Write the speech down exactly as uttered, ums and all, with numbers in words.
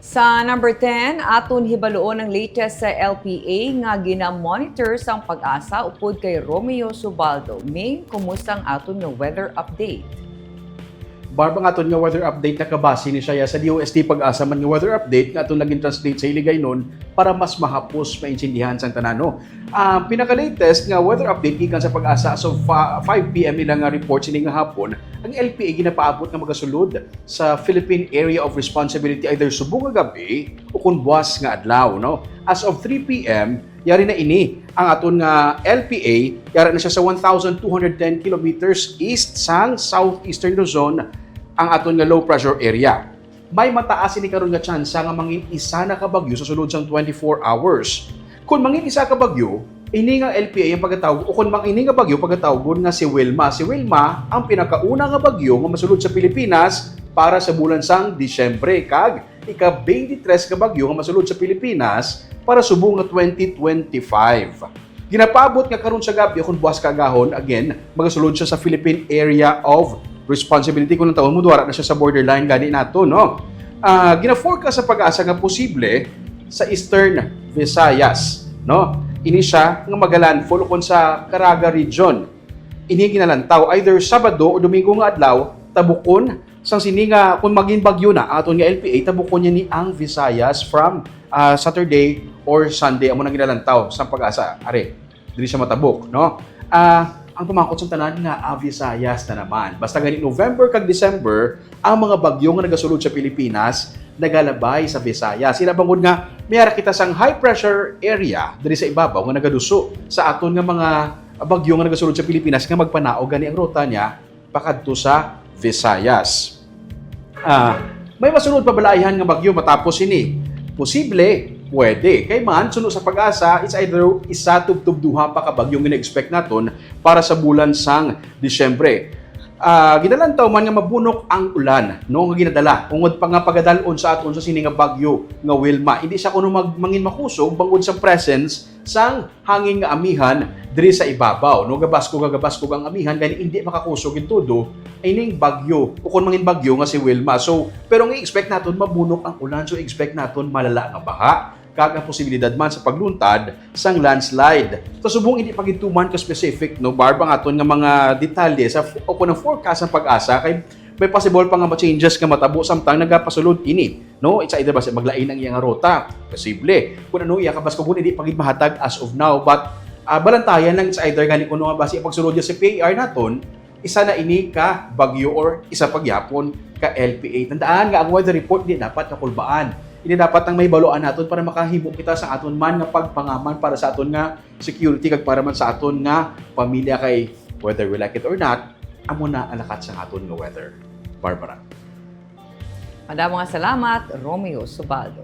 Sa number ten, aton hibaluon ang latest sa L P A nga gina-monitor sang PAGASA upod kay Romeo Subaldo. Ming, kumusta ang aton nga weather update? Barb, ang aton nga weather update nakabase ni siya sa D O S T PAGASA man nga weather update nga aton naging translate sa Hiligaynon para mas mahapos maintindihan sang tanan, no? Ang pinaka-latest nga weather update gikan sa PAGASA as of fa- five p.m. nila nga report sini nga hapon, ang L P A ginapaabot nga magasulod sa Philippine Area of Responsibility, either subong nga gab-i o kon buwas nga adlaw, no? As of three p.m., yari na ini ang aton nga L P A, yara na siya sa one thousand two hundred ten kilometers east sang southeastern Luzon ang aton nga low pressure area. May mataas ini karon nga tsansa nga mangin isa na ka bagyo sa sulod sang twenty-four hours. Kung mangin isa ka bagyo, ini nga L P A ang pagatawag, o kung mang ini nga bagyo pagatawgon nga si Wilma. Si Wilma ang pinakauna nga bagyo nga masulod sa Pilipinas para sa bulan sang Disyembre, kag ika-twenty-three ka bagyo nga masulod sa Pilipinas para subong nga twenty twenty-five. Ginapaabot nga karon sa gab-i, kung buwas kaagahon, again, magasulod siya sa Philippine Area of Responsibility. Kung ang tawon mo, duwara na siya sa borderline gani nato, no? Ah, gina-forecast sa PAGASA nga posible sa Eastern Visayas, no? Ini siya nga magalandfall kon sa Caraga region. Ini ginalantaw either Sabado o Domingo nga adlaw, tabukon sang sini nga kung magin bagyo na aton nga L P A, tabukon niya ni ang Visayas from ah, Saturday or Sunday, amo nang ginalantaw sang PAGASA. Are, diri siya matabok, no? Ah, ang pamangkot sa tanan nga, ah, Visayas na naman. Basta gani November kag December, ang mga bagyo nga nagasulod sa Pilipinas nagalabay sa Visayas. Sila bangod nga may ara kita sang high pressure area diri sa ibabaw nga nagaduso sa aton nga mga bagyo nga nagasulod sa Pilipinas nga magpanaog gani ang ruta niya pakadto sa Visayas. Ah, may masunod pa bala ayhan nga bagyo matapos sini? Posible, pwede. Kay man, suno sa PAGASA, it's either isa tubtob duha pa ka bagyo nga na-expect naton para sa bulan sang Disyembre. Ah, ginalantaw man nga mabunok ang ulan, no, nga ginadala ungod pa nga pagadal-on sa aton sa sini nga bagyo nga Wilma. Hindi siya kuno mag, mangin makusog bangod sa presence sang hangin nga amihan diri sa ibabaw, no? Gabaskog nga gabaskog ang amihan, gani hindi makakusog gid todo ining bagyo, o kon mangin bagyo nga si Wilma. So, pero ang i-expect naton, mabunok ang ulan, so i-expect naton malala nga baha, kag ang posibilidad man sa pagluntad sang landslide. Sa subong, hindi pa gid tuman ka specific, no, Barb, ang aton nga mga detalye sa f-, o kon ang forecast sang PAGASA, kay may possible pa nga ma-changes nga matabo samtang nagapasulod ini, no? It's either basi maglain ang iyang ruta, posible. Kung ano iya kabaskugon, hindi pa gid mahatag as of now. But, ah, balantayan lang, it's either gani kuno nga basi ang pagsulod niya sa P A R naton, isa na ini ka bagyo or isa pa gyapon ka L P A. Tandaan nga ang weather report di dapat kakulbaan. Ini dapat ang mahibaluan naton para makahimo kita sa aton man nga pagpangaman para sa aton nga security kag para man sa aton nga pamilya, kay whether we like it or not, amo na ang lakat sa aton nga weather. Barbara. Madamo nga salamat, Romeo Subaldo.